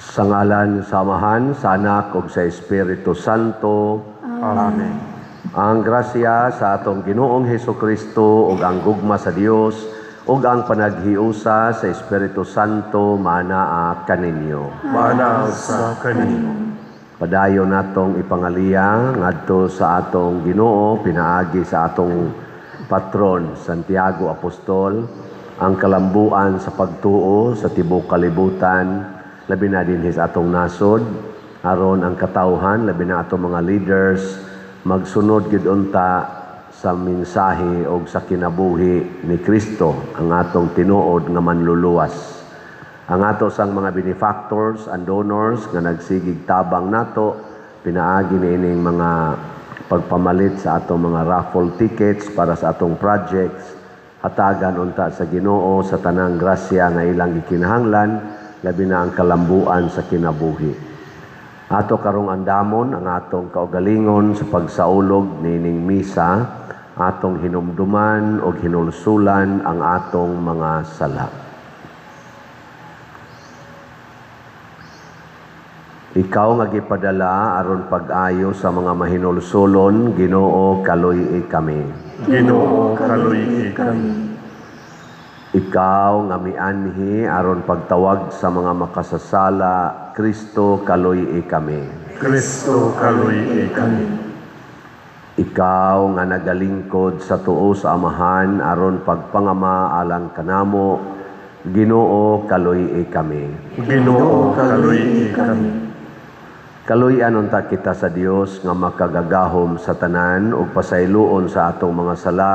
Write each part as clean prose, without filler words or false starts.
Sa ngalan sa Amahan, sa Anak ug sa Espiritu Santo. Amen. Ang grasya sa atong Ginoong Hesus Kristo ug ang gugma sa Dios ug ang panaghiusa sa Espiritu Santo manaa kaninyo. Maanaa sa kanimo. Padayon natong ipangaliya ngadto sa atong Ginoo pinaagi sa atong patron Santiago Apostol ang kalambuan sa pagtuo sa tibuok kalibutan, labi na dinhi sa atong nasod, aron ang katawhan, labi na atong mga leaders, magsunod gid unta sa mensahe og sa kinabuhi ni Kristo, ang atong tinuod nga manluluwas. Ang ato sang mga benefactors and donors nga nagsigig tabang nato pinaagi niining mga pagpamalit sa atong mga raffle tickets para sa atong projects, hatagan unta sa Ginoo sa tanang grasya nga ilang gikinahanglan, labi na ang kalambuan sa kinabuhi. Ato karong andamon ang atong kaugalingon sa pagsaulog niining misa, atong hinumduman og hinulsulan ang atong mga sala. Ikaw nga gipadala aron pag-ayo sa mga mahinulsulon, Ginoo, kaluy-i kami. Ginoo, kaluy-i kami. Ikaw nga mianhi aron pagtawag sa mga makasasala, Kristo, kaluy-i kami. Kristo, kaluy-i kami. Ikaw nga nagalingkod sa tuo sa Amahan aron pagpangama alang kanamo, Ginoo, kaluy-i kami. Ginoo, kaluy-i kami. Kaluy-an unta kita sa Dios nga makagagahom sa tanan ug pasayloon sa atong mga sala,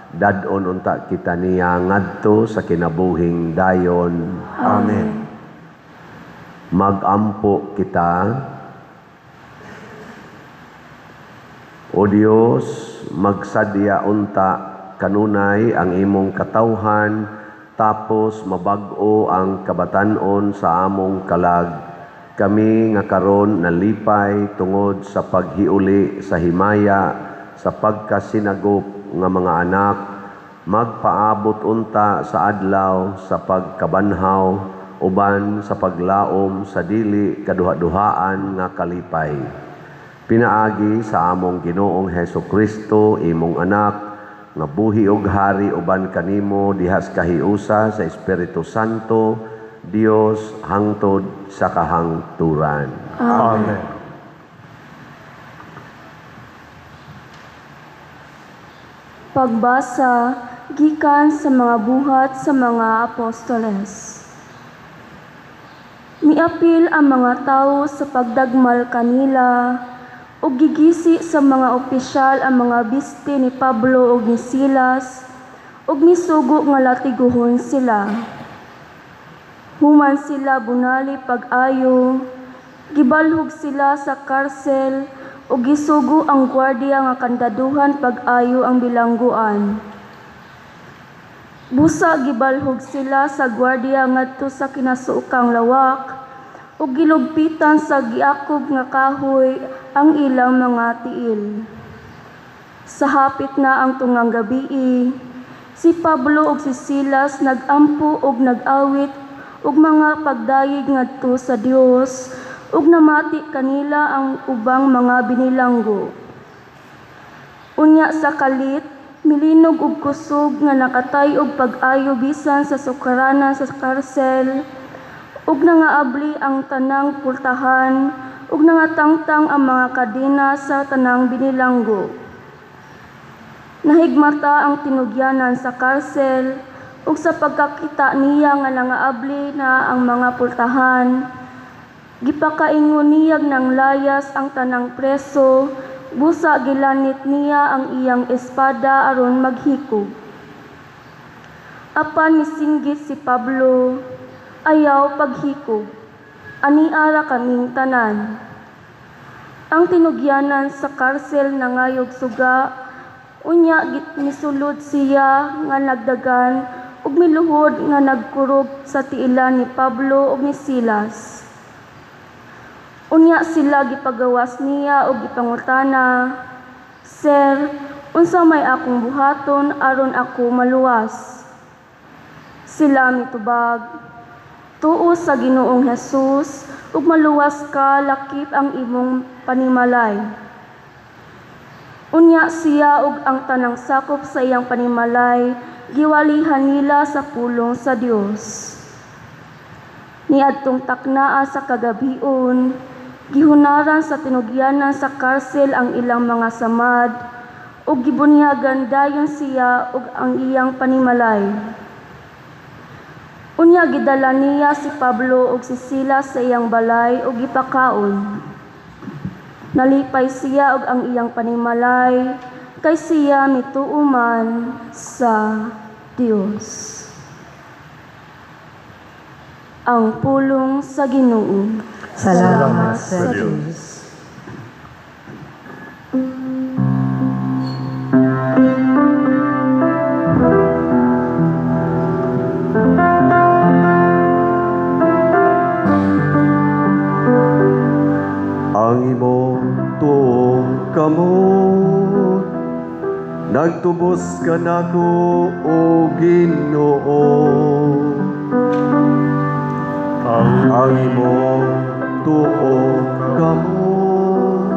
dad-on unta kita niya ngadto sa kinabuhing dayon. Amen. Magampo kita. O Dios, magsadya unta kanunay ang imong katawhan, tapos mabag-o ang kabatan-on sa among kalag. Kami nga karon nalipay tungod sa paghiuli sa himaya sa pagkasinagop nga mga anak, magpaabot unta sa adlaw sa pagkabanhaw uban sa paglaom sa dili kaduha-duhaan nga kalipay. Pinaagi sa among Ginoong Hesus Kristo, imong anak, nga buhi og hari uban kanimo dihas kahiusa sa Espiritu Santo, Dios hangtod sa kahangturan. Amen. Pagbasa gikan sa mga Buhat sa mga Apostoles. Miapil ang mga tawo sa pagdagmal kanila ug gigisi sa mga opisyal ang mga biste ni Pablo ug ni Silas ug misugo nga latiguhon sila. Human sila bunali pag-ayo, gibalhog sila sa karsel ug gisugo ang gwardiya nga kandaduhan pag-ayo ang bilangguan. Busa gibalhog sila sa gwardiya ngadto sa kinasuokang lawak ug gilugpitan sa giakob nga kahoy ang ilang mga tiil. Sa hapit na ang tungang gabii, si Pablo ug si Silas nagampo ug nag-awit ug mga pagdayeg ngadto sa Dios ug namati kanila ang ubang mga binilanggo. Unya sa kalit, milinog og kusog nga nakatay-og pag-ayo bisan sa sukaranan sa karsel, ug nangaabli ang tanang pultahan ug nangatangtang ang mga kadena sa tanang binilanggo. Nahigmata ang tinugyanan sa karsel ug sa pagkakita niya nga nangaabli na ang mga pultahan, gipakaingon niya ng layas ang tanang preso, busa gilanit niya ang iyang espada aron maghikog. Apan misinggit si Pablo, "Ayaw paghikog, aniara kaming tanan." Ang tinugyanan sa karsel nangayog suga, unya misulod siya nga nagdagan ug miluhod nga nagkurog sa tiilan ni Pablo ug ni Silas. Unya sila gipagawas niya ug gipangutana, "Sir, unsa may akong buhaton aron ako maluwas?" Sila mitubag, "Tuo sa Ginoong Hesus ug maluwas ka lakip ang imong panimalay." Unya siya ug ang tanang sakop sa iyang panimalay giwalihan nila sa pulong sa Dios. Niadtong taknaa sa kagabhion, gihunaran sa tinugyanan sa karsel ang ilang mga samad ug gibunyagan dayon siya ug ang iyang panimalay. Unya gidala niya si Pablo ug si Silas sa iyang balay ug gipakaon. Nalipay siya ug ang iyang panimalay kay siya mituo man sa Dios. Ang pulong sa Ginoo. Salamat sa Diyos. Ang imong tuong kamot nagtubos kanako, o Ginoo. Ang imong tuong kamot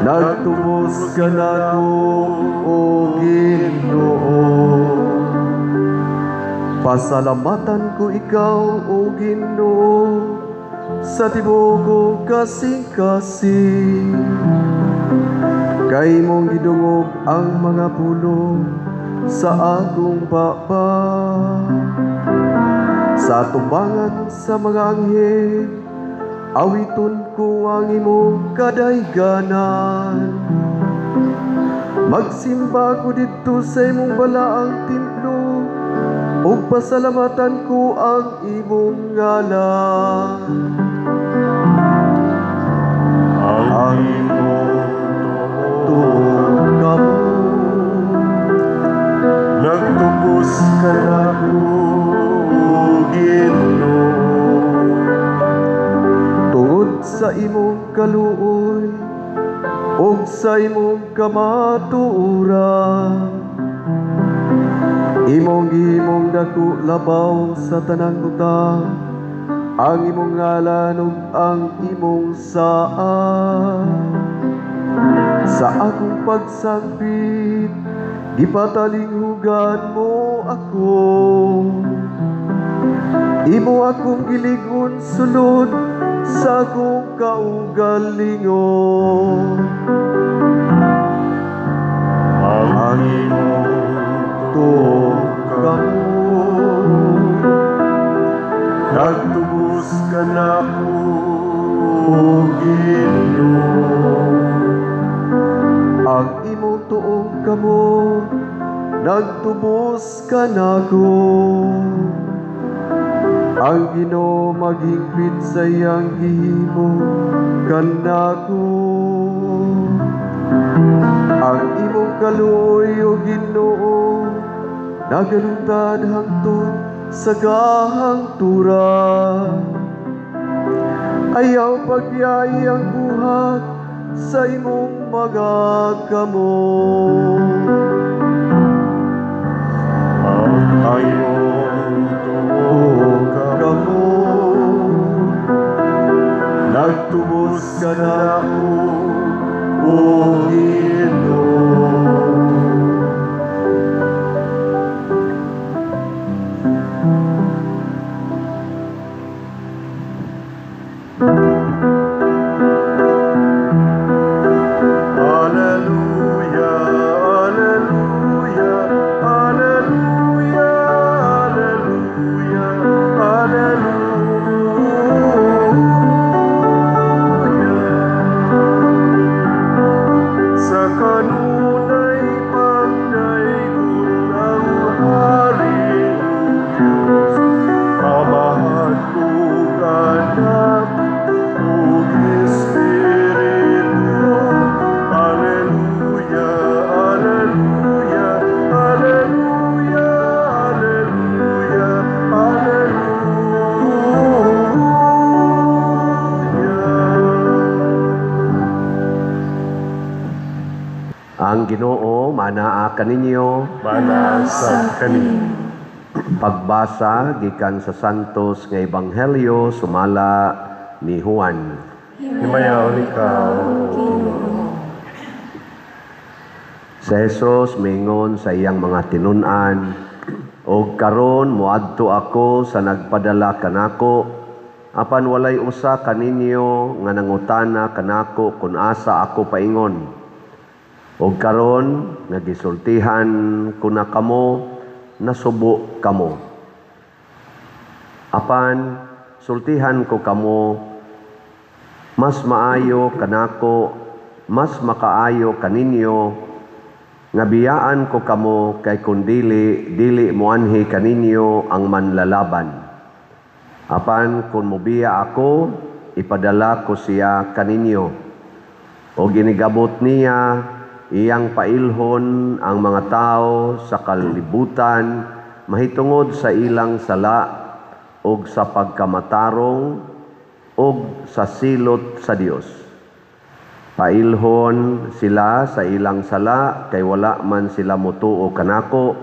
nagtubos kanako, o Ginoo. Pasalamatan ko ikaw, o Ginoo, sa tibuok kong kasing-kasing. Kay imong gidungog ang mga pulong sa akong baba. Sa atubangan sa mga anghel, awiton ko ang imong kadayganan. Magsimba ko didto sa imong balaang templo, ug pasalamatan ko ang imong ngalan. Ang imong tuong kamot nagtubos kanako, Ginoo. Tungod sa imong kaluoy ug sa imong kamatuoran, imong gihimong dako labaw sa tanang butang ang imong ngalan ug ang imong saad. Sa akong pagsangpit, gipatalinghugan mo ako. Imo akong gilig-on sulod sa akong kaugalingon. Ang imong tuong kamot nagtubos kanako, Ginoo. Ang imong tuong kamot nagtubos kanako. Ang Ginoo maghingpit sa iyang gihimo kanako. Ang imong kaluoy, o Ginoo, nagalungtad hangtod sa kahangturan. Ayaw pagbiyahe ang buhat sa imong mga kamot. Ang imong tuong kamot nagtubos kanako, o Ginoo. Alleluia, Alleluia, Alleluia, Alleluia, Alleluia. Sa kanunay pagdaygon ang Hari Diyos, Amahan ug Anak ug Espiritu. Alleluia, Alleluia, Alleluia, Alleluia, Alleluia. Ang Ginoo manaa kaninyo. Manaa sab kaninyo. Pagbasa gikan sa Santos nga Ebanghelyo sumala ni Juan. Himayaon ikaw, O Ginoo. Si Jesus mingon sa iyang mga tinun-an, "Og karon moadto ako sa nagpadala kanako, apan walay usa kaninyo nga nangutana kanako kung asa ako paingon. Og karon nga gisultihan ko na kamo, nasubo kamo. Apan sultihan ko kamo, mas maayo kanako, mas makaayo kaninyo nga biyaan ko kamo, kay kun dili, dili moanhi kaninyo ang Manlalaban. Apan kung mobiya ako, ipadala ko siya kaninyo. O ginigabot niya, iyang pailhon ang mga tao sa kalibutan mahitungod sa ilang sala og sa pagkamatarong og sa silot sa Dios. Pailhon sila sa ilang sala kay wala man sila motuo kanako,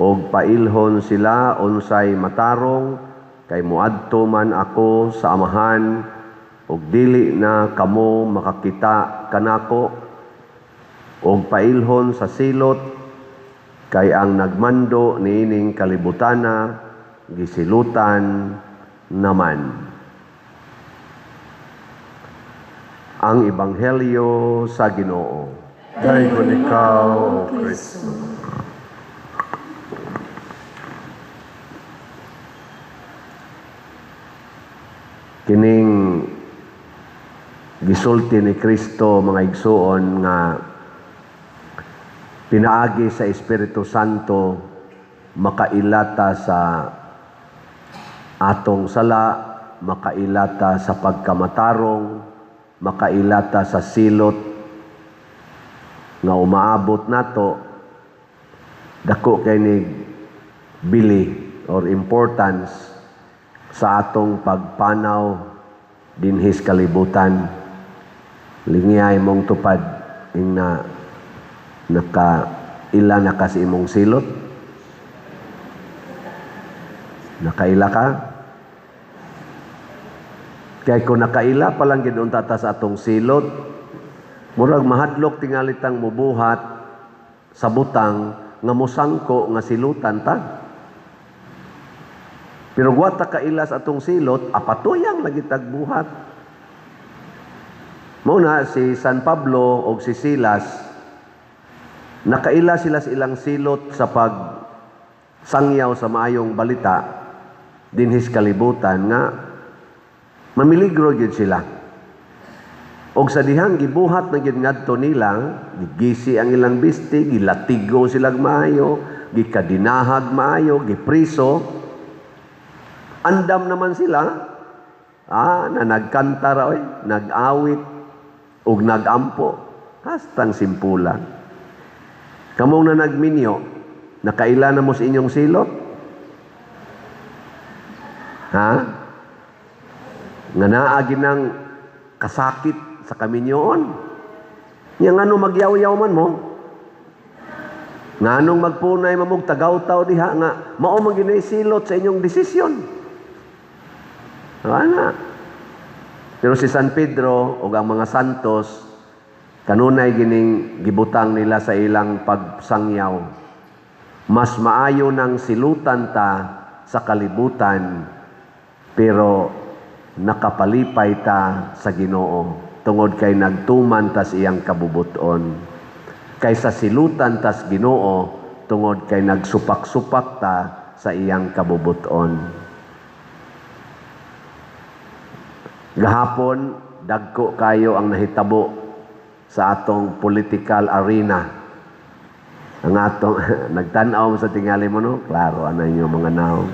og pailhon sila unsay matarong kay moadto man ako sa Amahan og dili na kamo makakita kanako, og pailhon sa silot kay ang nagmando niining kalibutana gisilutan naman." Ang Ebanghelyo sa Ginoo. Daygon ikaw, O Kristo. Kining gisulti ni Kristo, mga igsuon, nga pinaagi sa Espiritu Santo makailata sa atong sala, makailata sa pagkamatarong, makailata sa silot nga umaabot nato, dako kay ni bili or importance sa atong pagpanaw dinhis kalibutan. Lingiyay mong tupad ing na nakaila na ka sa imong silot. Nakaila ka? Kay kung nakaila pa lang gid unta ta sa atong silot, murag mahadlok tingali tang mubuhat sa butang nga mosangko nga silutan ta. Pero wa ta kaila sa atong silot, apatuyang lagi tagbuhat. Mao na si San Pablo og si Silas, nakaila sila sa ilang silot sa pagsangyaw sa maayong balita dinhis kalibutan nga mamiligro gyud sila. Og sa dihang gibuhat na gyud ngadto nila, gigisi ang ilang bisti, gilatigo silag maayo, gikadinahag maayo, gipriso. Andam naman sila, na nagkanta ra oy, nag-awit ug nag-ampo, hastang simpulan. Kamong na nagminyo, nakaila na mo sa inyong silot? Ha? Nga naa ginang kasakit sa kaminyoon. Nya ngano magyaw-yaw man mo? Nganong magpunay mamog tagaw-taw diha nga mao man ginay silot sa inyong desisyon. Wala. Pero si San Pedro ug ang mga santos kanunay gining gibutang nila sa ilang pagsangyaw. Mas maayo nang silutan ta sa kalibutan, pero nakapalipay ta sa Ginoo tungod kay nagtuman tas iyang kabubuton. Kaysa silutan tas Ginoo tungod kay nagsupak-supak ta sa iyang kabubuton. Gahapon dagko kayo ang nahitabo sa atong political arena. Ang atong nagtan-aw sa tingali mo, no? Klaro ana inyo mga naong.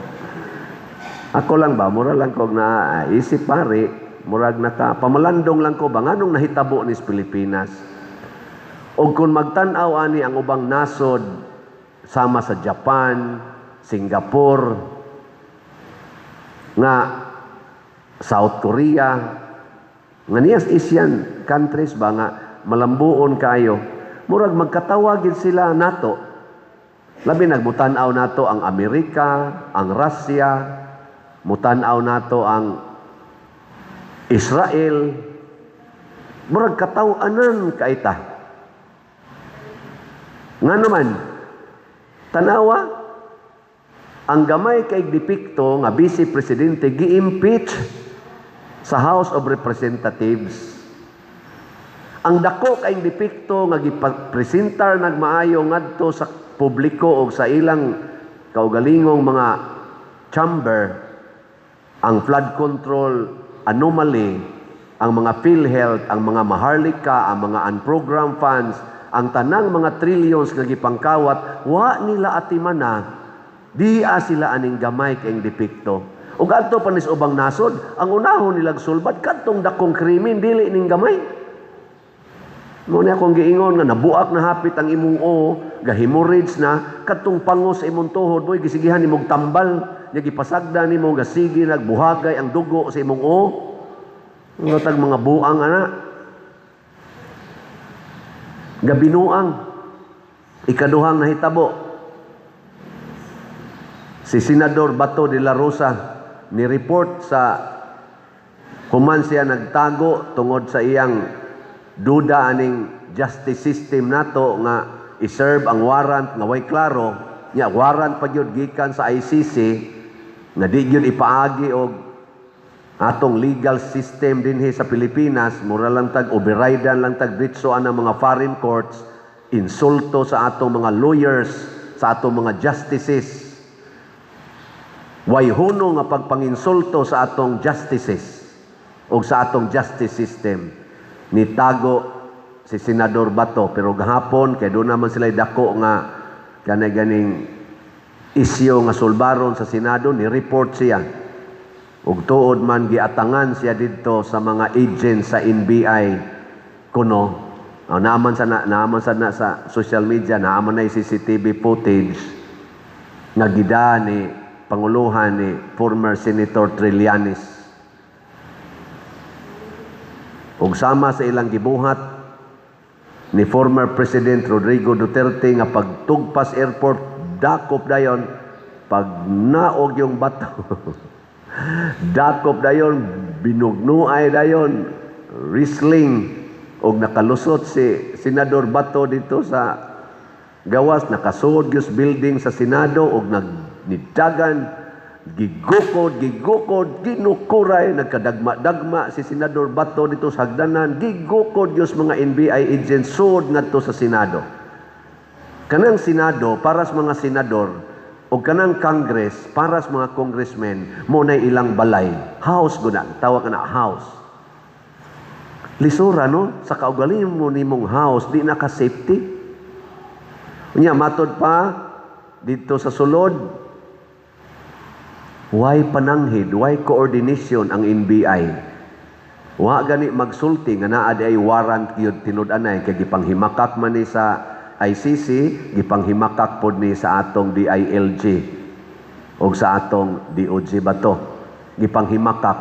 Ako lang ba, mura lang kog na isip pare, murag naka pamalandong lang ko ba nganong nahitabo ni Pilipinas. Og kung magtan-aw ani ang ubang nasod sama sa Japan, Singapore, nga South Korea, nga niyas Asian countries ba nga malambuon kayo, murag magkatawa gid sila nato. Labi nagmutan-aw nato ang Amerika, ang Russia, mutan-aw nato ang Israel. Murag kataw-anan kaita. Nga naman, tanawa, ang gamay kay depekto nga vice presidente gi-impeach sa House of Representatives. Ang dako kay depekto nga gipresentar nagmaayo ngadto sa publiko og sa ilang kaugalingong mga chamber ang flood control anomaly, ang mga PhilHealth, ang mga Maharlika, ang mga unprogrammed funds, ang tanang mga trillions nga gipangkawat, wa nila atimana, di'a sila aning gamay kayong depekto. Ug adto pa ni sa ubang nasod, ang unahon nilag sulbad kadtong dakong krimen dili ning gamay. Mo ni akong giingon nga nabuak na hapit ang imong o, ga-hemorrhage na, kadtong pangos sa imong tuhod, mo'y gisigihan nimong tambal, nya gipasagda nimo gasigi nagbuhagay ang dugo sa imong o. Nga tag mga buang ana. Gabinuang. Ikaduhang nahitabo. Si Senador Bato de la Rosa ni report sa human siya nagtago tungod sa iyang duda aning justice system nato nga i-serve ang warrant nga way klaro nya, warrant pa gyud gikan sa ICC nga di gyud ipaagi og atong legal system dinhi sa Pilipinas. Mura lang tag override lang tag diretso ang mga foreign courts, insulto sa atong mga lawyers, sa atong mga justices. Way huno nga pagpanginsulto sa atong justices o sa atong justice system. Nitago si Senador Bato, pero gahapon kay doon naman sila dako nga kanay ganing isyu nga sulbaron sa Senado, ni report siya. Ug tuod man giatangan siya didto sa mga agents sa NBI kuno. Oh, naaman sa na sa social media, naaman na yung CCTV footage nga gida ni panguluhan ni former Senator Trillanes. Ug sama sa ilang gibuhat ni former President Rodrigo Duterte nga pagtugpas airport, dakop dayon, pag naog yung Bato, dakop dayon, binugnuay dayon, wrestling, og nakalusot si Senador Bato dito sa gawas, nakasuod gyud building sa Senado og nagnidagan, gigukod, gigukod, ginukuray, nagkadagma-dagma si Senador Bato dito sa hagdanan, gigukod gyud mga NBI agents suod ngadto sa Senado. Kanang Senado para sa mga senador o kanang Congress para sa mga congressmen, mo na ilang balay, house guna, tawag na house. Lisura, no? Sa kaugalingon mo nimong house, di na ka safety. Unya matod pa dito sa sulod, why pananghid, why coordination ang NBI? Wa gani magsulti nga naa di ay warrant gyud tinud-anay kay gipanghimakak man ni sa ICC, gipanghimakak pod ni sa atong DILG o sa atong DOJ ba to. Gipanghimakak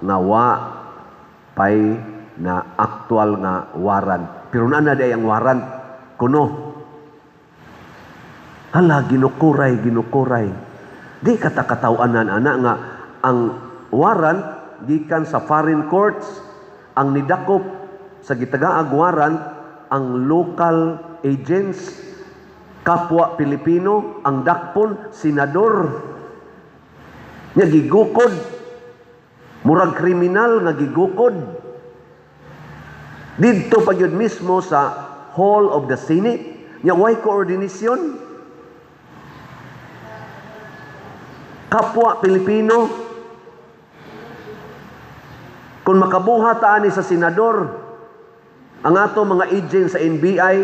nga wa pay na actual nga warrant. Pero naa na di ay ang warrant kuno. Hala, ginukuray, ginukuray. Di katakatawanan ana nga ang warrant gikan sa foreign courts, ang nidakop sa gitagaag warrant ang local agents, kapwa Pilipino, ang dakpon senador nya gigukod, murag kriminal nga gigukod didto pa gyud mismo sa Hall of the Senate. Nya way coordination, kapwa Pilipino. Kung makabuhat ani sa senador ang atong mga agent sa NBI,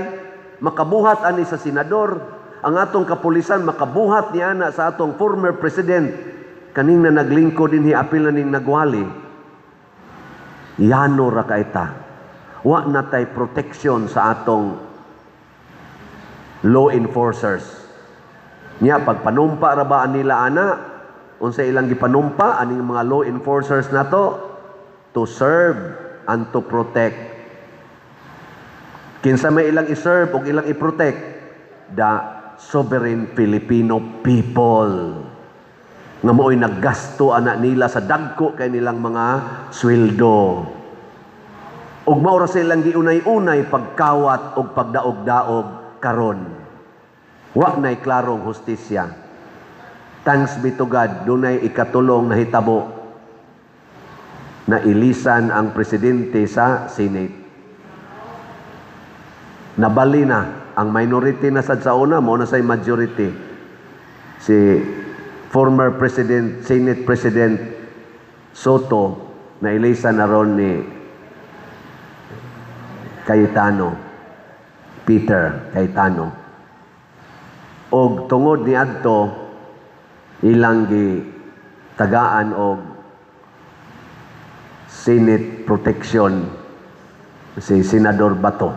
makabuhat ani sa senador ang atong kapulisan, makabuhat ni ana sa atong former president kaning na naglingkod dinhi apil na ning nagwali, yano ra kaita. Wa na tay protection sa atong law enforcers. Nya pagpanumpa ra ba nila ana, unsa ilang gipanumpa aning mga law enforcers nato? To serve and to protect. Kinsa may ilang i-serve ug ilang i-protect? The sovereign Filipino people nga mao'y naggasto ana nila sa dagko kay nilang mga sweldo ug mao ra silang giunay-unay pagkawat ug pagdaog-daog karon. Wa na'y klarong hustisya. Thanks be to God, dunay ikatulong nahitabo na ilisan ang presidente sa Senate. Nabali na ang minority na sad sa una, mao na say majority. Si former president, Senate President Sotto, na ilisan na ron ni Cayetano, Peter Cayetano. Og tungod ni adto, ilang gi tagaan og Senate protection si Senador Bato.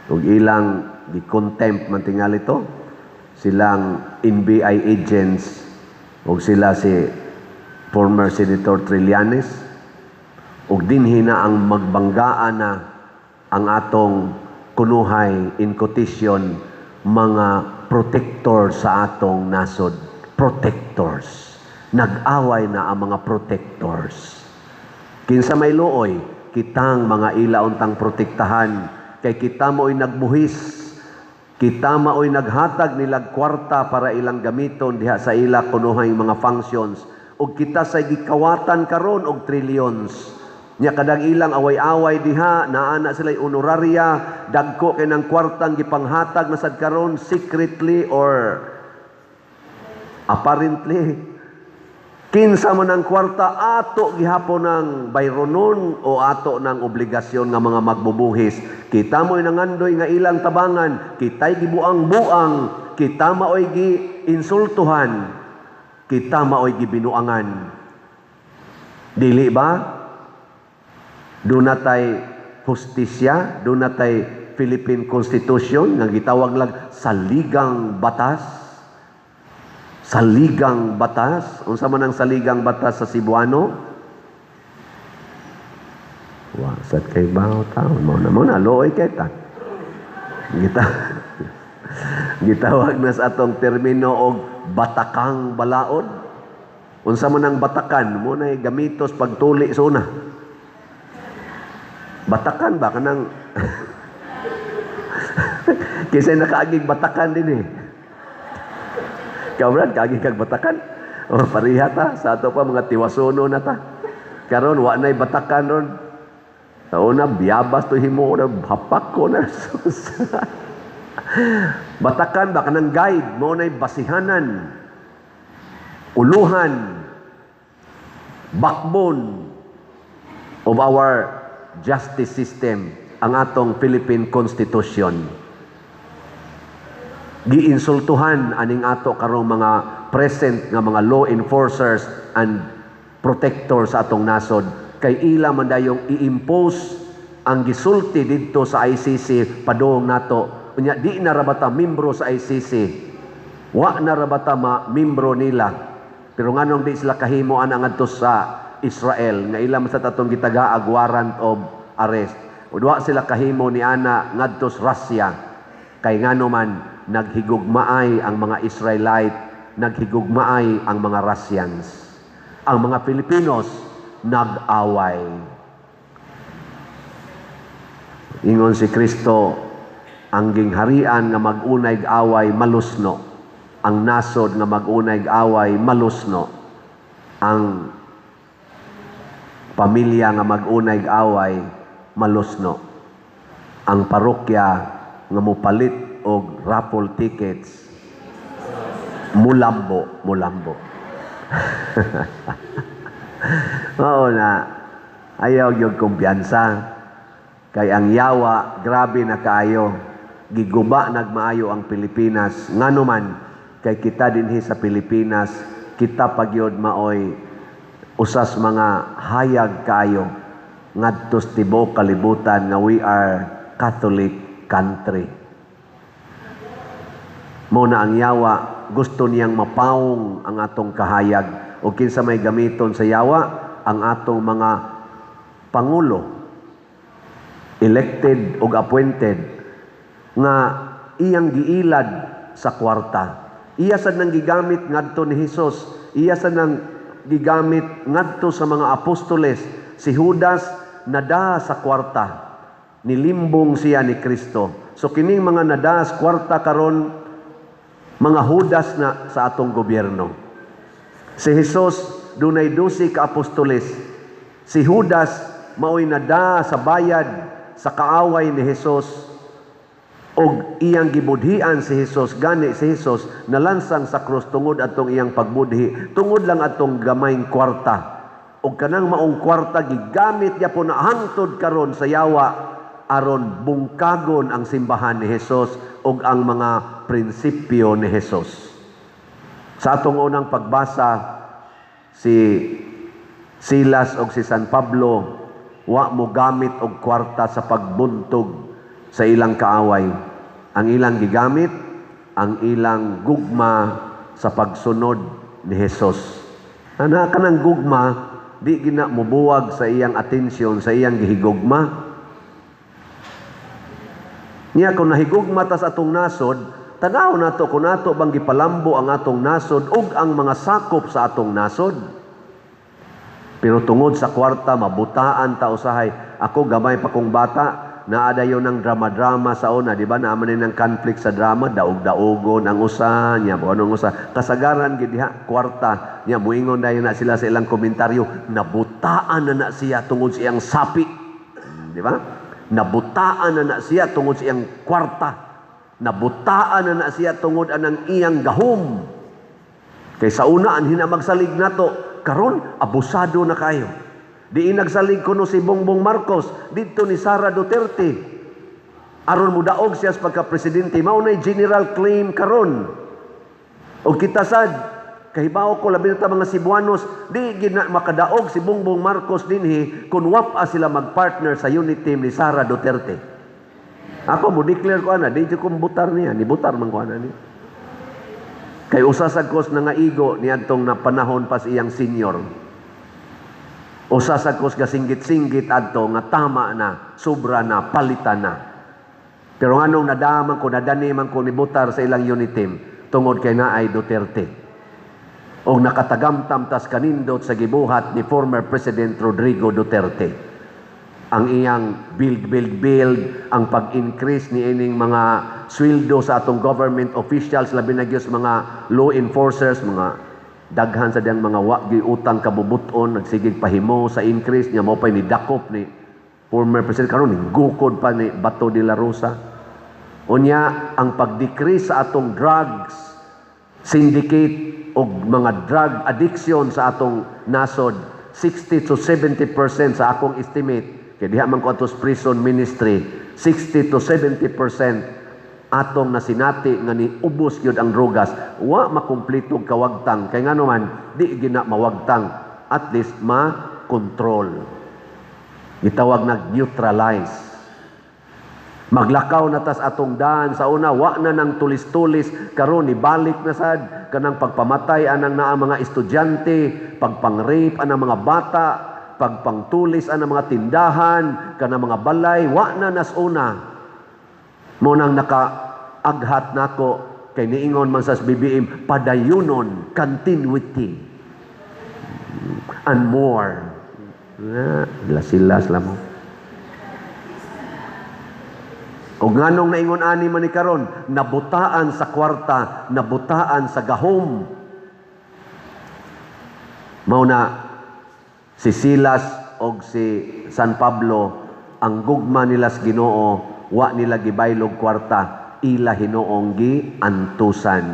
Ug ilang gi-contempt man tingali to silang NBI agents ug sila si former Senator Trillanes, ug dinhi na ang magbanggaan na ang atong kunuhay, in quotation, mga protector sa atong nasod. Protectors, nag-away na ang mga protectors. Kinsa may luoy? Kitang mga ila untang protektahan kay kita mo'y nagbuhis. Kita mao'y naghatag nilag kwarta para ilang gamiton diha sa ila kunuhay mga functions. Ug kita sa gikawatan karon og trillions. Nya kadang ilang away-away diha, naa na sila honoraria, dagko kay ng kwartang gipanghatag na sad karon secretly or apparently. Kinsa man ang kwarta, ato gihapon ng bayronon o ato ng obligasyon nga mga magbubuhis. Kita mo'y nangandoy nga ilang tabangan, kita'y gibuang-buang, kita mao'y gi-insultuhan, kita mao'y gibinuangan. Dili ba? Duna tay hustisya, duna tay Philippine Constitution nga gitawag lang saligang batas. Saligang batas. Unsa man ang saligang batas sa Cebuano? Wa sad kay bawo taon mao na luoy kay ta. Gitawag na sa atong termino og batakang balaod. Unsa man ang batakan? Mo na gamitos pagtuli sa una. Batakan ba kanang kinsa nakaagig batakan din eh? Ikaw, Brad, kaagi kag batakan? O, pareha ta. Sa ato pa, mga tiwasono na ta. Karon wa na'y batakan ron. Sa una, biyabas to himo na, hapak ko na. Batakan ba, kanang guide, mo na'y basihanan, uluhan, backbone of our justice system, ang atong Philippine Constitution. Giinsultuhan aning ato karong mga present nga mga law enforcers and protectors sa atong nasod kay ila man dayong i-impose ang gisulti didto sa ICC padung nato. Unya di na ra bata membro sa ICC? Wa na ra bata ma membro nila? Pero nganong di sila kahimo ana ngadto sa Israel nga ila man sa atong gitagaag warrant of arrest? Wa sila kahimo ni ana ngadto sa Russia kay ngano man naghigugmaay ang mga Israelite, naghigugmaay ang mga Russians. Ang mga Filipinos nag-away. Ingon si Kristo, ang gingharian nga mag-unay away malusno. Ang nasod nga mag-unay away malusno. Ang pamilya nga mag-unay away malusno. Ang parokya nga mopalit og raffle tickets mulambo, mulambo. Oo na, ayaw yung kumpiyansa. Kay ang yawa, grabe na kaayo. Giguba nagmaayo ang Pilipinas. Ngano man, kay kita dinhi sa Pilipinas, kita pagyod maoy usas mga hayag kaayo ngadto sa tibuok kalibutan nga we are Catholic country. Mo na ang yawa, gusto niyang mapawong ang atong kahayag. O kinsa may gamiton sa yawa, ang atong mga pangulo, elected o appointed, nga iyang giilad sa kwarta. Iya sad nang gigamit ngadto ni Hesus, iya sad nang gigamit ngadto sa mga apostoles. Si Judas nada sa kwarta. Nilimbong siya ni Kristo. So kining mga nada sa kwarta karon, mga Judas na sa atong gobyerno. Si Jesus dunay 12 ka apostoles. Si Judas maoy nada sa bayad sa kaaway ni Jesus og iyang gibudhian si Jesus. Gani si Jesus nalansang sa krus tungod atong iyang pagbudhi, tungod lang atong gamayng kwarta. Og kanang maong kwarta gigamit gyapon na hangtod karon sa yawa aron bungkagon ang simbahan ni Jesus ug ang mga prinsipyo ni Jesus. Sa atong unang pagbasa, si Silas og si San Pablo wa mo gamit og kwarta sa pagbuntog sa ilang kaaway. Ang ilang gigamit, ang ilang gugma sa pagsunod ni Jesus. Ana kanang gugma, di gina mubuwag sa iyang atensyon, sa iyang gihigugma. Niya kung nahigugma ta sa atong nasod, tanaw nato kung nato bang gipalambo ang atong nasod ug ang mga sakop sa atong nasod. Pero tungod sa kwarta, mabutaan ta usahay. Ako, gamay pa kong bata, naa dayon ng drama-drama sa una, di ba? Naa man ng conflict sa drama, daog-daogon ang usa, niya, kung anong usa. Kasagaran gid diha, kwarta. Niya, muingon dayon na sila sa ilang komentaryo, "Nabutaan na na siya tungod sa iyang sapi." Di ba? "Nabutaan na na siya tungod sa iyang kwarta. Nabutaan na na siya tungod anang iyang gahom. Kay sa una, anhi na magsalig nato. Karon, abusado na kayo." Di nagsalig kuno si Bongbong Marcos didto ni Sara Duterte. Aron mudaog siya sa pagka-presidente, mao nay general claim karon. Og kita sad kahibaw ko, labi na ta mga Cebuanos, di gid na makadaog si Bongbong Marcos dinhi kung wa sila magpartner sa unity team ni Sara Duterte. Ako mo declare ko ana, di jud ko butar niya, ni butar man ko ana niya. Kay usa sa kos na nga igo niadtong na panahon pa sa iyang senior. Usa sa kos gasinggit-singgit adto nga tama na, sobra na, palitan na. Pero nganong nadaman ko, nadani man ko nibutar sa ilang unity team tungod kay naay Duterte. O nakatagamtam tas kanindot sa gibuhat ni former President Rodrigo Duterte. Ang iyang build, build, build, ang pag-increase ni ining mga sweldo sa atong government officials, labi na gyud sa mga law enforcers, mga daghan sa diyang mga wa utang kabubuton, nagsigig pahimo sa increase niya, mao pay ni dakop ni former president. Karon ni gukod pa ni Bato de la Rosa. Unya ang pag-decrease sa atong drugs syndicate o mga drug addiction sa atong nasod, 60 to 70% sa akong estimate, kay diha man ko atos prison ministry, 60 to 70% atong nasinati nga ni ubos gyud ang drogas. Wa makumpleto kawagtang kay ngano man di gina mawagtang, at least ma-control, gitawag nag neutralize. Maglakaw na tas atong daan sa una, wa na nang tulis-tulis. Karon ibalik na sad kanang pagpamatay anang naa mga estudyante, pagpang-rape anang mga bata, pagpangtulis anang mga tindahan, kanang mga balay, wa na nas una. Mo nang naka-aghat nako kay niingon man sa BBM, padayunon, continuity and more. Ah, lasilas mo. O nganong naingon ani man ni karon, nabutaan sa kwarta, nabutaan sa gahom. Mao na si Silas og si San Pablo, ang gugma nila sa Ginoo, wa nila gibaylog kwarta, ila Hinoong gi antusan.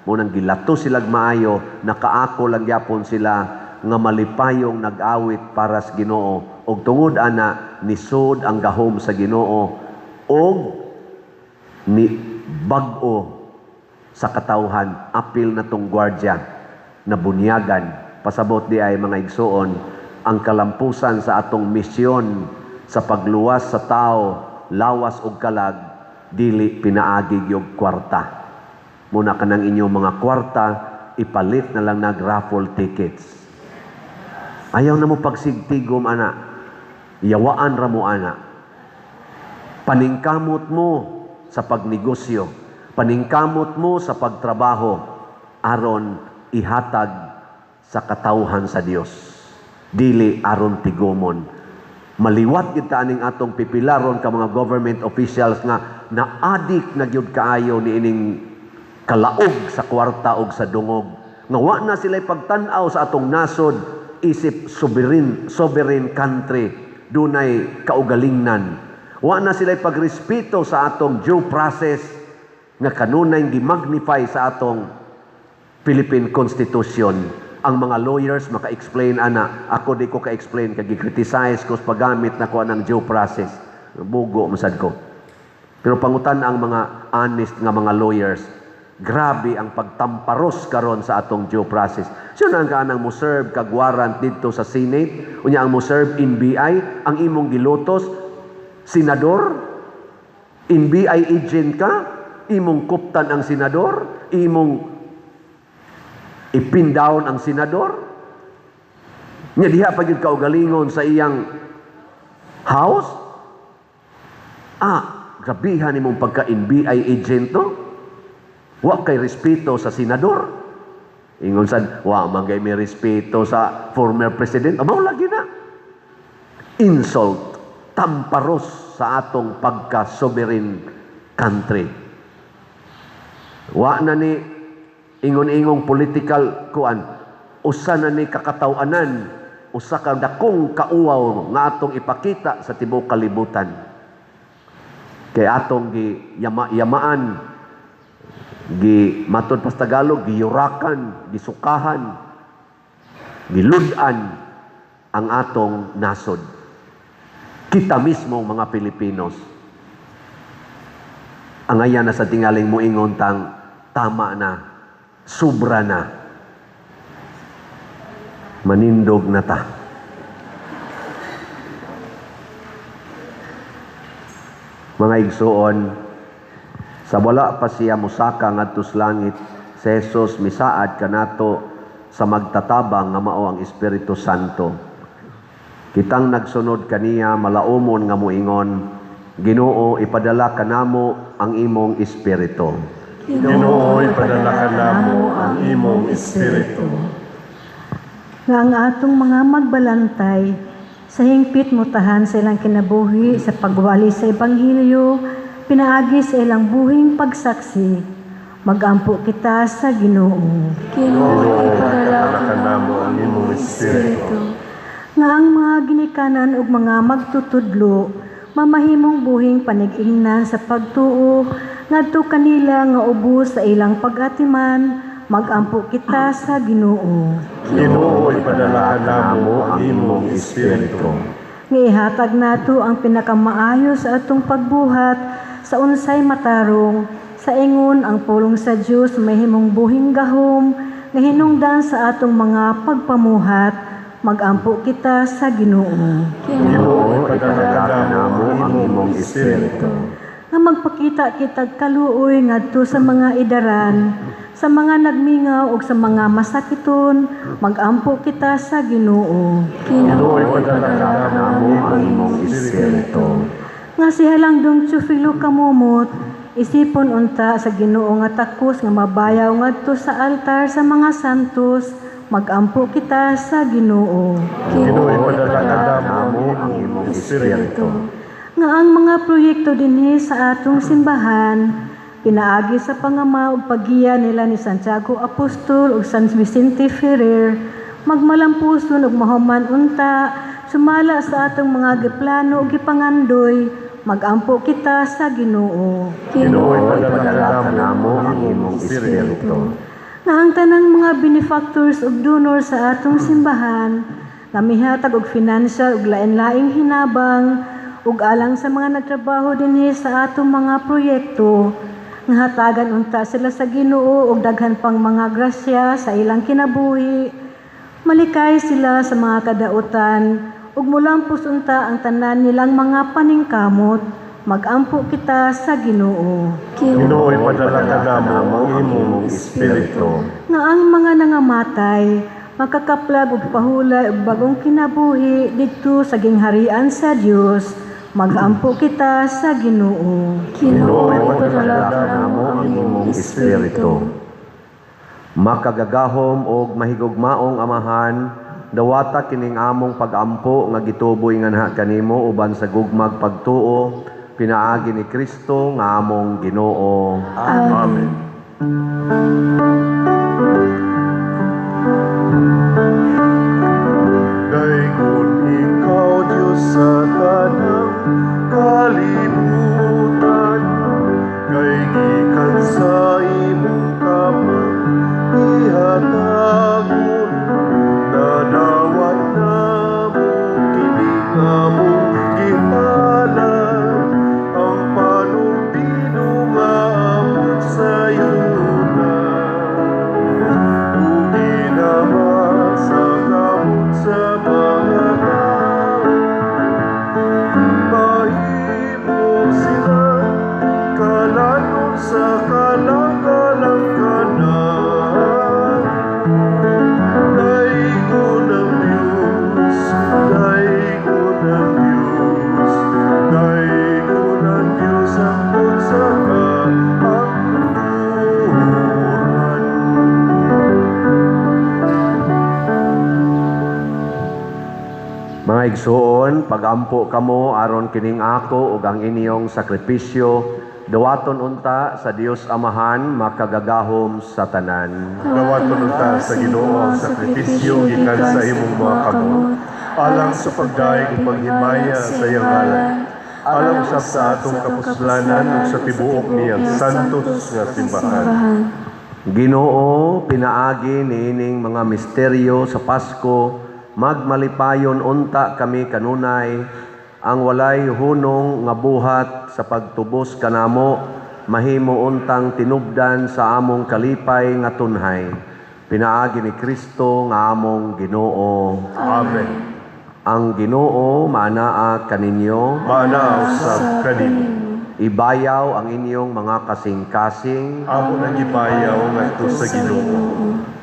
Mao nang gilato sila maayo, nakaako lang gyapon sila nga malipayong nag-awit para sa Ginoo. Og tungod ana nisod ang gahom sa Ginoo og ni bag-o sa katawhan, apil na tong gwardya na bunyagan. Pasabot di ay, mga igsuon, ang kalampusan sa atong misyon sa pagluwas sa tao, lawas ug kalag, dili pinaagi gyud kwarta. Muna kanang inyong mga kwarta, ipalit na lang nag raffle tickets. Ayaw na mo pagsigtigom ana, yawaan ra mo ana. Paningkamot mo sa pagnegosyo. Paningkamot mo sa pagtrabaho aron ihatag sa katawhan sa Dios. Dili aron tigumon. Maliwat gid ta aning atong pipilaron ka mga government officials nga na-addict na gyud kaayo niining kalaog sa kwarta og sa dungog. Nga wa na sila pagtan-aw sa atong nasod isip sovereign sovereign country, dunay kaugalingnan. Wa na sila pagrespeto sa atong due process nga kanunay gi-magnify sa atong Philippine Constitution. Ang mga lawyers maka-explain ana, ako di ko ka-explain kay gi-criticize ko sa paggamit nako ng due process. Bugo masad ko. Pero pangutan ang mga honest nga mga lawyers, grabe ang pagtamparos karon sa atong due process. Sino ang kanang mo serve kag warrant didto sa Senate, unya ang mo serve NBI, ang imong gilutos senador, NBI agent ka, imong kuptan ang senador, imong ipin down ang senador. Nya diha pa gyud kaugalingon sa iyang house. Ah, grabihan nimong pagka NBI agent, no? Wa kay respeto sa senador. Ingon sad, wa man kay may respeto sa former president. Mao lagi na. Insult, tamparos sa atong pagka-sovereign country. Wa na ni ingon-ingong political kuan, usa na ni kakatawanan, usa ka dakong kauwaw nga atong ipakita sa tibuok kalibutan. Kay atong gi yama, yamaan, gi matod pa sa Tagalog, giyurakan, gisukahan, gilud-an ang atong nasod. Kita mismo mga Pilipinos. Angay na sa tingaling moingon tang tama na, sobra na. Manindog na ta. Mga igsuon, sa wala pa siya musaka ngadto sa langit, si Jesus misaad kanato sa magtatabang nga mao ang Espiritu Santo. Kitang nagsunod kaniya malaumon nga moingon, "Ginoo, ipadala kanamo ang imong espiritu." Ginoo, ipadala ka namo ang imong espiritu. Nga ang atong mga magbalantay sa hingpit mutahan sa ilang kinabuhi sa pagwali sa ebanghelyo pinaagi sa ilang buhing pagsaksi. Magampo kita sa Ginoo. Ginoo, ipadala Ipadala ka namo ang imong espiritu. Nga ang mga ginikanan ug mga magtutudlo mamahimong buhing panig-ingnan sa pagtuo ngadto kanila nga ubos sa ilang pag-atiman. Magampo kita sa Ginoo. Ginoo, ipadala ka namo ang imong espiritu. Nga ihatag nato ang pinakamaayo sa atong pagbuhat sa unsay matarong, sa ingon ang pulong sa Dios mahimong buhing gahom nga hinungdan sa atong mga pagpamuhat. Magampo kita sa Ginoo. Ginoo, ipadala ka namo ang imong espiritu. Nga magpakita kitag kaluoy ngadto sa mga idaran, sa mga nagmingaw ug sa mga masakiton. Magampo kita sa Ginoo. Ginoo, ipadala ka namo ang imong espiritu. Nga si Halangdong Teofilo Camomot isipon unta sa Ginoo nga takos nga mabayaw ngadto sa altar sa mga santos. Magampo kita sa Ginoo. Ginoo, ipadala ka namo ang imong espiritu. Nga ang mga proyekto dinhi sa atong simbahan pinaagi sa pangama ug paggiya nila ni Santiago Apostol ug San Vicente Ferrer magmalampuson ug mahuman unta sumala sa atong mga giplano ug gipangandoy. Magampo kita sa Ginoo. Ginoo, ipadala ka namo ang imong espiritu. Nga ang tanang mga benefactors ug donor sa atong simbahan nga mihatag og financial ug lain-laing hinabang ug alang sa mga nagtrabaho dinhi sa atong mga proyekto, nga hatagan unta sila sa Ginoo og daghan pang mga grasya sa ilang kinabuhi, malikay sila sa mga kadautan ug mulampos unta ang tanan nilang mga paningkamot. Magampo kita sa Ginoo. Ginoo, ipadala ka namo ang imong espiritu. Nga ang mga nangamatay makakaplag og pahulay og bagong kinabuhi didto sa gingharian sa Dios. Magampo kita sa Ginoo. Ginoo, Ginoo, ipadala ipadala kanamo kanamo ang ang imong imong espiritu. Makagagahom og mahigugmaong Amahan, dawata kining among pagampo nga gituboy nganha kanimo uban sa gugmag pagtuo pinaagi ni Kristo nga among Ginoo. Amen. Daygon ikaw, Diyos, sa tanang kalibutan, kay gikan sa imong kamang ihatagon, nadawat namo kining among gihalad, ang panumdino nga abot sa yuta. Ug ginama sa kamot sa mga tao, mahimo sila kalanon sa kalangkalang kanan. Daygon ang Diyos, daygon ang Diyos, daygon ang Diyos hangtod sa kahangturan. Mga igsuon, pagampo kamo aron kining ako ug ang inyong sakripisyo dawaton unta sa Dios Amahan makagagahom sa tanan. Dawaton unta sa Ginoo ang sakripisyo gikan sa imong mga kamot, alang sa pagdayeg ug paghimaya sa iyang ngalan, alang usab sa atong kapuslanan ug sa tibuok niyang santos nga simbahan. Ginoo, pinaagi niining mga misteryo sa Pasko, magmalipayon unta kami kanunay ang walay hunong nga buhat sa pagtubos kanamo, mahimo untang tinubdan sa among kalipay nga tunhay. Pinaagi ni Kristo nga among Ginoo. Amen. Ang Ginoo maanaa kaninyo, Maanaa usab kanimo. Ibayaw ang inyong mga kasing-kasing. Amo nang gibayaw ngadto sa Ginoo.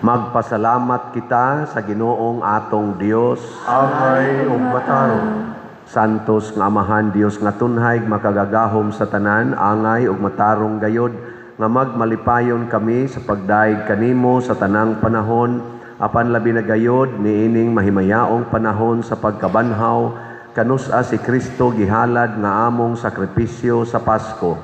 Magpasalamat kita sa Ginoong atong Dios. Angay ug matarong. Santos nga Amahan Dios nga tunhay makagagahom sa tanan, angay ug matarong gayod nga magmalipayon kami sa pagdayeg kanimo sa tanang panahon, apan labi na gayod niining mahimayaong panahon sa pagkabanhaw kanus-a si Kristo gihalad nga among sakripisyo sa Pasko.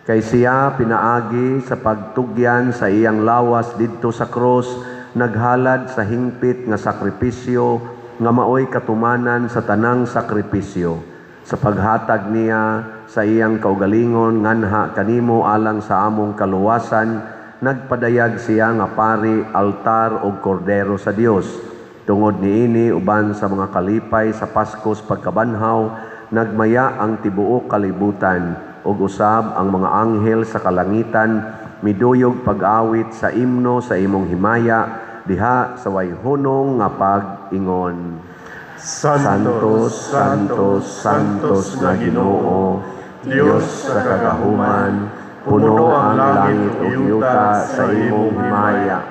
Kay siya pinaagi sa pagtugyan sa iyang lawas didto sa krus, naghalad sa hingpit nga sakripisyo nga maoy katumanan sa tanang sakripisyo. Sa paghatag niya sa iyang kaugalingon nganha kanimo alang sa among kaluwasan, nagpadayag siya nga pari, altar ug kordero sa Dios. Tungod niini uban sa mga kalipay sa Paskos pagkabanhaw, nagmaya ang tibuok kalibutan ug usab ang mga anghel sa kalangitan miduyog pag-awit sa imno sa imong himaya diha sa way hunong nga pag-ingon. Santos, Santos, Santos nga Ginoo, Dios sa kagahuman, puno ang langit ug yuta sa imong himaya.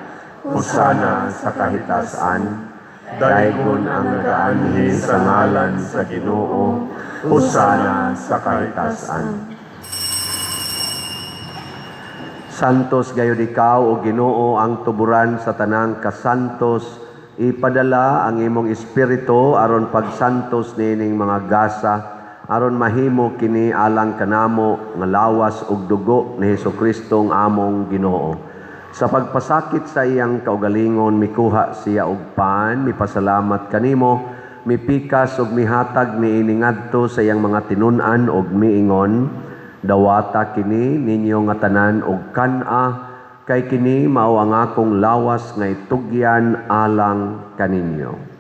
Hosana sa kahitasan. Daygon ang nagaanhi sa ngalan sa Ginoo. Hosana sa kahitasan. Santos gayud ikaw o Ginoo ang tuburan sa tanang kasantos. Ipadala ang imong espiritu aron pagsantos niining mga gasa, aron mahimo kini alang kanamo nga lawas ug dugo ni Hesukristo ang among Ginoo. Sa pagpasakit sa iyang kaugalingon, mikuha siya og pan, mipasalamat kanimo, mipikas ug mihatag niini ngadto sa iyang mga tinun-an ug miingon, dawata kini ninyo nga tanan og kan-a, kay kini mao ang akong lawas nga itugyan alang kaninyo.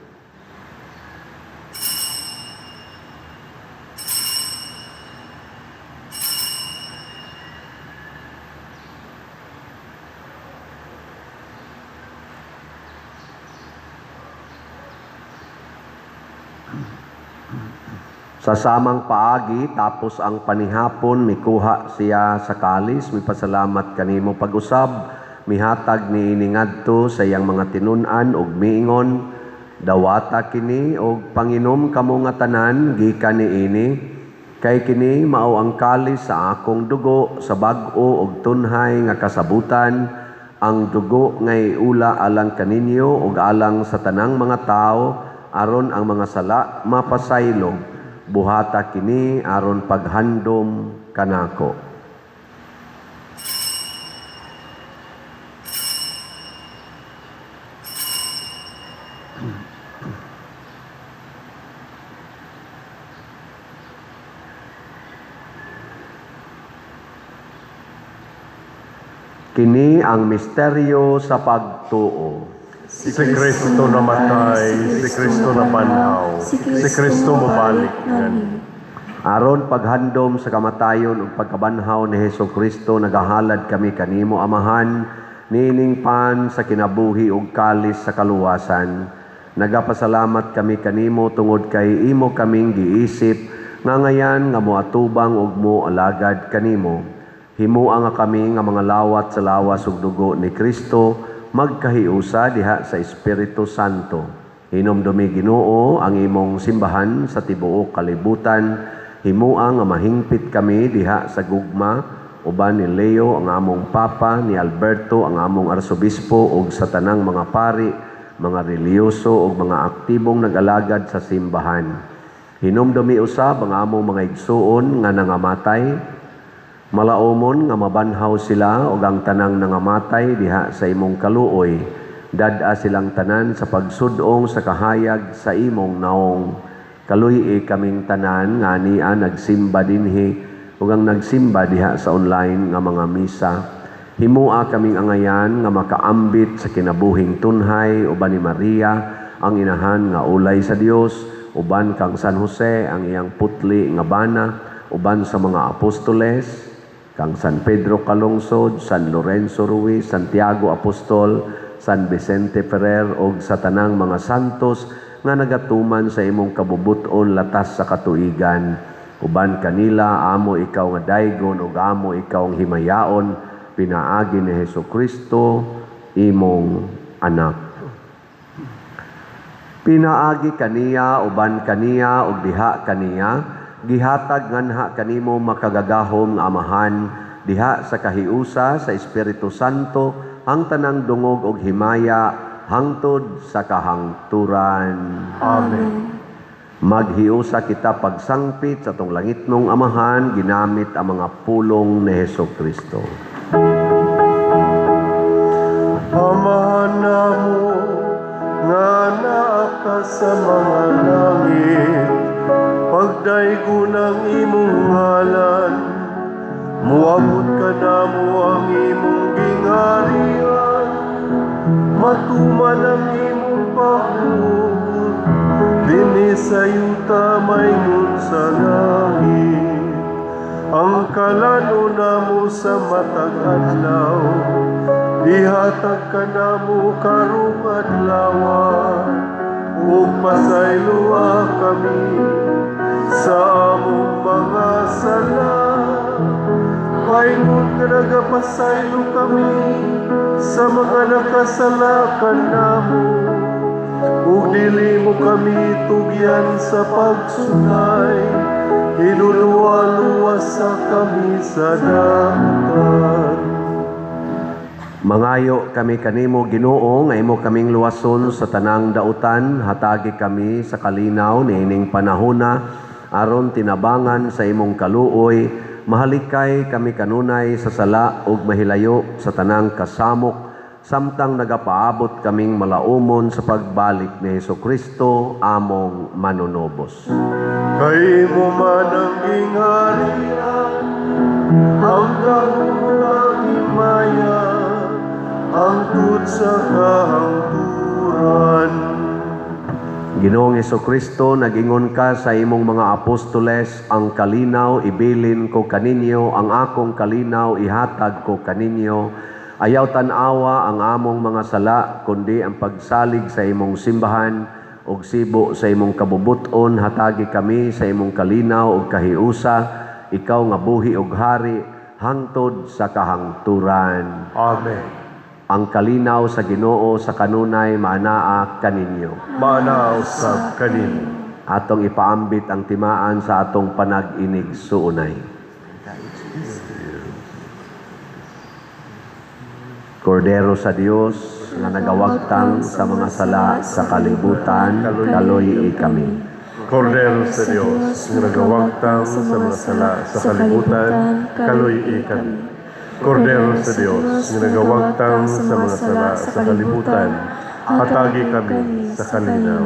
Sa samang paagi, tapos ang panihapon, mikuha siya sa kalis, mipasalamat kanimo pag-usab, mihatag niini ngadto sa iyang mga tinun-an ug miingon, dawata kini og panginom kamo nga tanan gikan niini, Kay kini mao ang kalis sa akong dugo sa bag-o ug tunhay nga kasabutan, ang dugo nga iula alang kaninyo ug alang sa tanang mga tawo aron ang mga sala mapasaylo. Buhata kini aron paghandom kanako. Kini ang misteryo sa pagtuo. Si Kristo namatay, si Kristo nabanhaw, si Kristo mobalik nganhi. Aron paghandom sa kamatayon ug pagkabanhaw ni Hesus Kristo, nagahalad kami kanimo, Amahan, niining pan sa kinabuhi ug kalis sa kaluwasan. Nagapasalamat kami kanimo tungod kay imo kaming giisip nga ngayan nga moatubang ug moalagad kanimo. Himua nga kami nga mga lawat sa lawas ug dugo ni Kristo magkahiusa diha sa Espiritu Santo. Hinumdumi, Ginoo, ang imong simbahan sa tibuok kalibutan. Himua nga mahingpit kami diha sa gugma uban ni Leo ang among Papa, ni Alberto ang among Arsobispo ug sa tanang mga pari, mga relihiyoso ug mga aktibong nag-alagad sa simbahan. Hinumdumi usab ang among mga igsuon nga nangamatay. Malaomon nga mabanhaw sila ug ang tanang nangamatay diha sa imong kaluoy. Dad-a silang tanan sa pagsud-ong sa kahayag sa imong naong. Kaluy-i kaming tanan nga ania nagsimba dinhi ug ang nagsimba diha sa online nga mga misa. Himua kaming angayan nga makaambit sa kinabuhing tunhay uban ni Maria ang inahan nga ulay sa Dios, uban kang San Jose ang iyang putli nga bana, uban sa mga apostoles, kang San Pedro Calungsod, San Lorenzo Ruiz, Santiago Apostol, San Vicente Ferrer ug sa tanang mga santos nga nagatuman sa imong kabubut-on latas sa katuigan. Uban kanila amo ikaw nga daygon ug amo ikaw ang himayaon pinaagi ni Hesus Kristo imong anak. Pinaagi kaniya, uban kaniya ug diha kaniya, gihatag nganha kanimo makagagahom nga Amahan diha sa kahiusa sa Espiritu Santo ang tanang dungog ug himaya hangtod sa kahangturan. Amen. Maghiusa kita pagsangpit sa atong langitnong Amahan ginamit ang mga pulong ni Hesus Kristo. Amahan namo nga naa ka sa mga langit, pagdaygon ang imong ngalan, muabot kanamo ang imong gingharian, matuman ang imong pahugot, dinhi sa yuta maingon sa langit. Ang kalan-on namo sa matag adlaw, ihatag kanamo karong adlaw, ug pasayloa kami sa among mga sala, paingon nga nagapasaylo kami sa mga nakasala kanamo, ug dili mo kami tugyan sa pagsulay, hinulwa-luwasa kami sa dautan. Mangayo kami kanimo, Ginoo, nga imo kaming luwason sa tanang dautan, hatagi kami sa kalinaw niining panahona aron tinabangan sa imong kaluoy, mahalikay kami kanunay sa sala ug mahilayo sa tanang kasamok samtang nagapaabot kaming malaumon sa pagbalik ni Hesus Kristo among manunubos. Kay imo man ang gingharian, ang gahom ug himaya, hangtod sa kahangturan. Ginoong Kristo, nag-ingon ka sa imong mga apostoles, "Ang kalinaw ibilin ko kaninyo, ang akong kalinaw ihatag ko kaninyo." Ayaw tan-awa ang among mga sala, kundi ang pagsalig sa imong simbahan ug sibo sa imong kabubut-on, hatagi kami sa imong kalinaw ug kahiusa, ikaw nga buhi ug hari hangtod sa kahangturan. Amen. Ang kalinaw sa Ginoo sa kanunay maanaa kaninyo. Maanaa usab kanimo. Atong ipaambit ang timaan sa atong panag-inigsuonay. Kordero sa Dios nga nagawagtang sa mga sala sa kalibutan, kaloy kami. Kordero sa Dios nga nagawagtang sa mga sala sa kalibutan, kaloy kami. Kordero sa Dios nga nagawagtang sa mga sala sa kalibutan, hatagi kami sa kalinaw.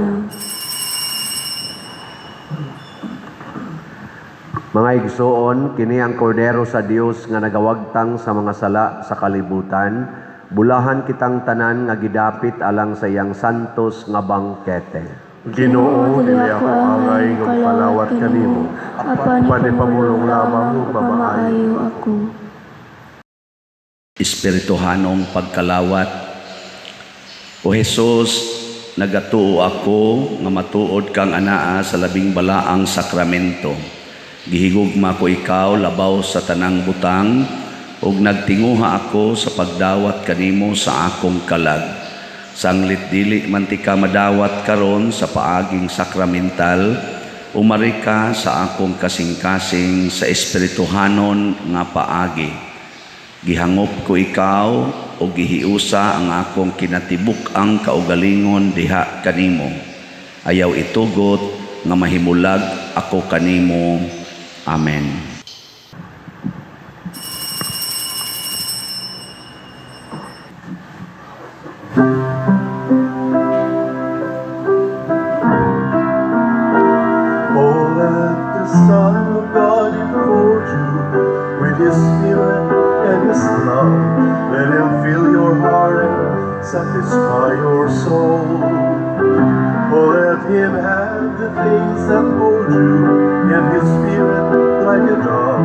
Mga igsoon, kini ang Kordero sa Dios nga nagawagtang sa mga sala sa kalibutan. Bulahan kitang tanan nga gidapit alang sa iyang santos nga bangkete. Ginoo, dili ako angay nga mopalawat kanimo, apan apan ipamulong lamang ug mamaayo ako. Espirituhanong pagkalawat. O Hesus, nagatuo ako nga matuod kang anaa sa labing balaang sakramento. Gihigugma ko ikaw labaw sa tanang butang ug nagtinguha ako sa pagdawat kanimo sa akong kalag. Sanglit dili man tika madawat karon sa paaging sakramental, umari ka sa akong kasing-kasing sa espirituhanon nga paagi. Gihangop ko ikaw o gihiusa ang akong kinatibuk-ang kaugalingon diha kanimo. Ayaw itugot nga mahimulag ako kanimo. Amen. Oh, let the Son of God enfold you with His Spirit and His love. Let Him fill your heart and satisfy your soul. Oh, let Him have the things that hold you in His Spirit like a dove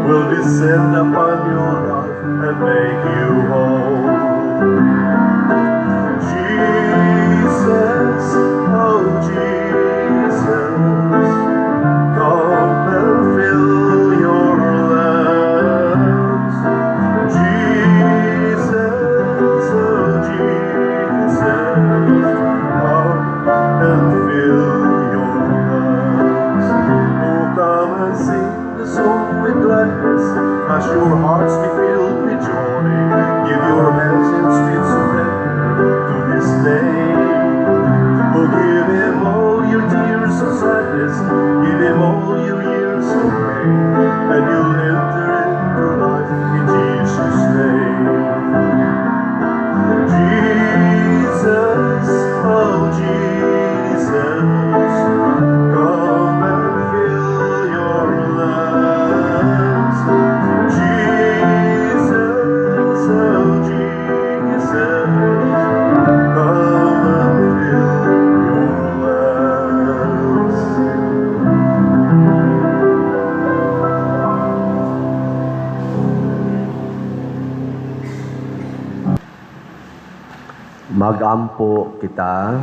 will descend upon your life and make you whole. Jesus, oh Jesus, come and fill your lamps. Jesus, oh Jesus, come and fill your lamps. Oh, come and sing the song with gladness, as your hearts be filled with joy. Give your hands in sweet surrender to His name. Oh, give Him all your tears of sadness, give Him all your years of pain, and you'll enter into life in Jesus' name. Jesus, oh Jesus, come and fill your lamps. Jesus, oh Jesus, come and fill your lamps. Magampo kita.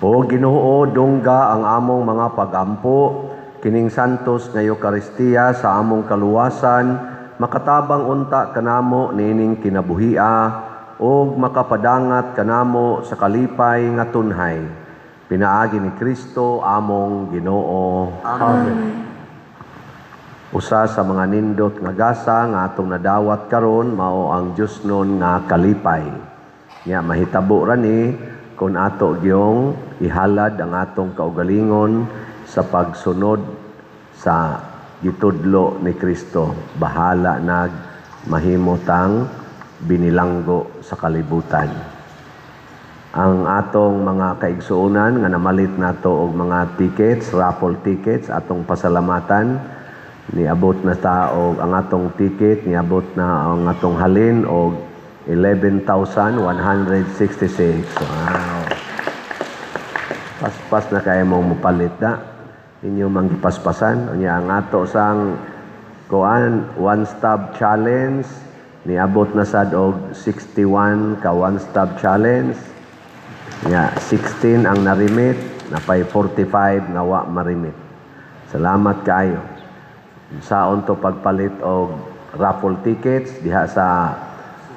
O Ginoo, dungga ang among mga pagampo kining santos nga Eukaristiya sa among kaluwasan, makatabang unta kanamo niining kinabuhia ug makapadangat kanamo sa kalipay nga tunhay. Pinaagi ni Kristo among Ginoo. Amen. Usa sa mga nindot nga gasa nga atong nadawat karon mao ang Diosnon nga kalipay. Nya mahitabo ra ni kung ato gyong ihalad ang atong kaugalingon sa pagsunod sa gitudlo ni Kristo. Bahala nag mahimutang binilanggo sa kalibutan. Ang atong mga kaigsuonan nga namalit nato og mga tickets, raffle tickets, atong pasalamatan. Niabot na ta og ang atong ticket, niabot na ang atong halin og 11,166. Wow. Paspas na kaya mong mopalit na. Inyo mang gipaspasan. Unya ang ato sang kuan one stop challenge, niabot na sad og 61 ka one stop challenge. Nya 16 ang narimit, napay 45 nga wa marimit. Salamat kaayo. Saon to pagpalit og raffle tickets diha sa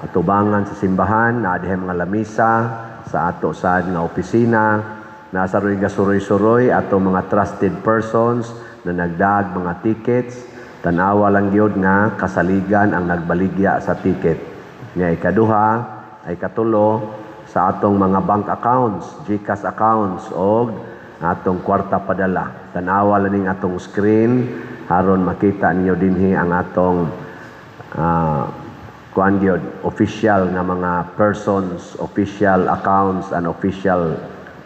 atubangan sa simbahan, naa diha mga lamisa sa Sa ato sad nga opisina, nasa ro'y gasuroy-suroy ato mga trusted persons na nagdag mga tickets. Tanawa lang gyud nga kasaligan ang nagbaligya sa ticket. Nga ikaduha ay katulo, sa atong mga bank accounts, GCash accounts og atong kwarta padala. Tanawa lang ning atong screen aron makita ninyo dinhi ang atong kuan gyud, official nga mga persons, official accounts and official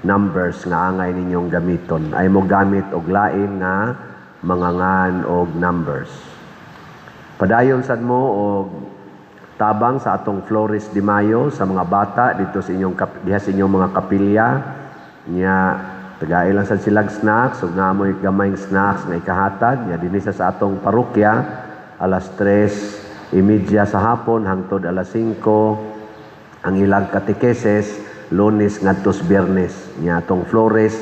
numbers nga angay ninyong gamiton. Ay mo gamit og lain nga mga ngan og numbers. Padayon sad mo og tabang sa atong Flores de Mayo sa mga bata dito sa inyong diha sa inyong mga kapilya nya. Tagay lang sad silag snacks ug naamoy gamayng snacks nga ikahatag nya dinhi sa atong parokya alas 3:30 sa hapon hangtod alas 5 ang ilang katekesis, Lunes ngadto sa Biyernes. Nya atong Flores,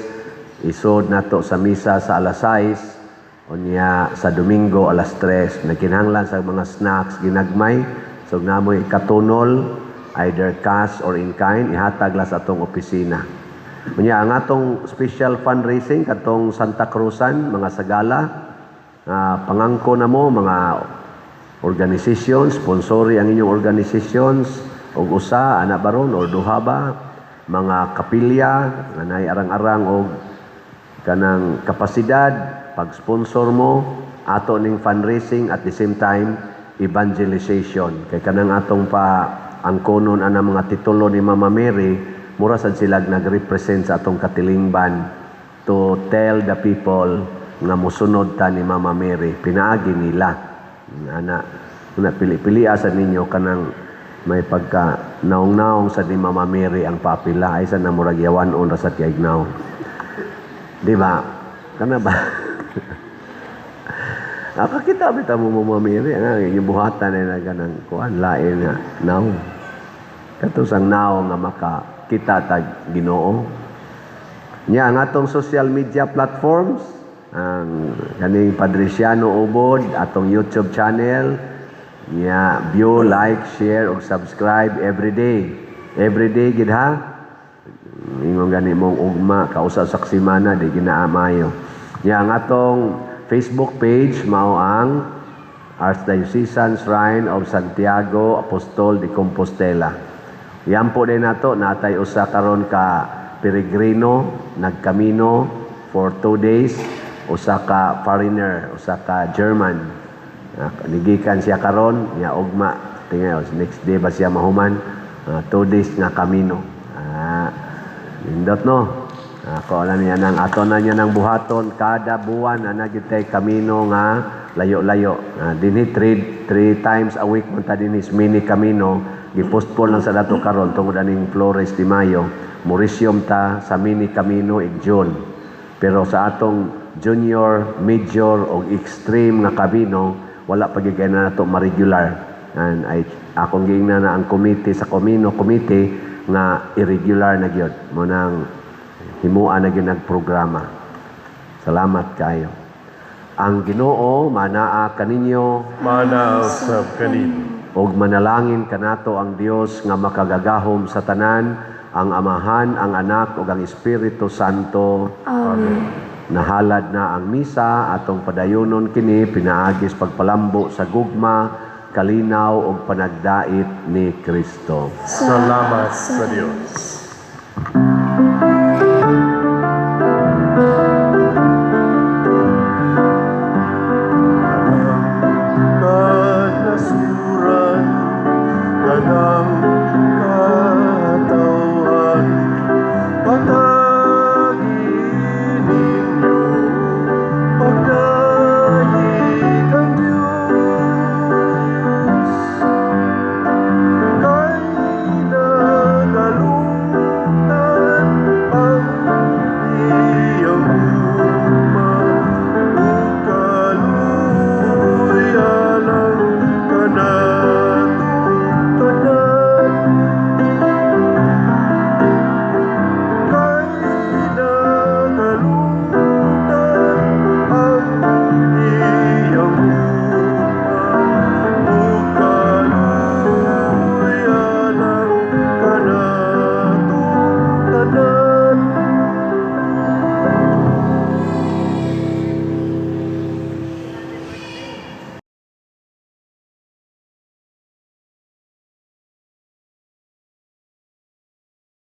isod nato sa misa sa alas 6, unya sa Domingo alas 3. Nagkinahanglan sa mga snacks ginagmay, so namoy katunol, either cash or in kind, ihatag lang sa atong opisina. Unya ang atong special fundraising katong Santa Cruzan, mga sagala, pangangko na mo mga organizations, sponsori ang inyong organizations og usa ana baron or duha ba, mga kapilya nga naay arang-arang og kanang kapasidad pag-sponsor mo ato ning fundraising, at the same time evangelization, kay kanang atong pa ang konon ana mga titulo ni Mama Mary, mura sad sila nagrepresent sa atong katilingban to tell the people nga mosunod ta ni Mama Mary pinaagi nila ana. Una pili-pili sa ninyo kanang may pagka naong-naong sa ni Mama Mary ang papila ay sa namurag yawan-on ra sa kaignaw, di ba? Kana ba? Nakakita bitaw mo Mama Mary, ang inyong buhatan ay na ganang kuan lain nga naong. Kato sang naong nga makakita tag Ginoo. Nya ang atong social media platforms, ang kaning Padriciano Ubod, atong YouTube channel, nya view, like, share ug subscribe every day. Every day gid ha. Ingon gani mong ugma, kausa sa semana di ginaamayo. Nya ang atong Facebook page mao ang Archdiocesan Shrine of Santiago Apostol de Compostela. Yan po din nato, natay usa karon ka peregrino nagkamino for 2 days, usa ka foreigner, usa ka German. Nigikan siya karon nya ugma, tingaw next day ba siya mahuman, 2 days nga kamino. Nindot no. Ako na niya nang ato na niya nang buhaton kada buwan ana gyud tay kamino nga layo-layo. Dinhi three times a week man ta dinhi mini kamino, gipostpone lang sa dato karon tungod aning Flores de Mayo. Mo-resume ta sa mini kamino in June. Pero sa atong junior, major o extreme nga kamino, wala pa gyud na nato ma-regular. And ay akong giingnan na ang committee sa Camino Committee nga irregular na gyud. Mo nang himuan na gyud nagprograma. Salamat kayo. Ang Ginoo manaa kaninyo. Mana usab kanimo. Ug manalangin kanato ang Dios nga makagagahom sa tanan, ang Amahan, ang Anak ug ang Espiritu Santo. Amen. Nahalad na ang misa, atong padayonon kini pinaagis pagpalambo sa gugma, kalinaw ug panagdait ni Kristo. Salamat sa Dios.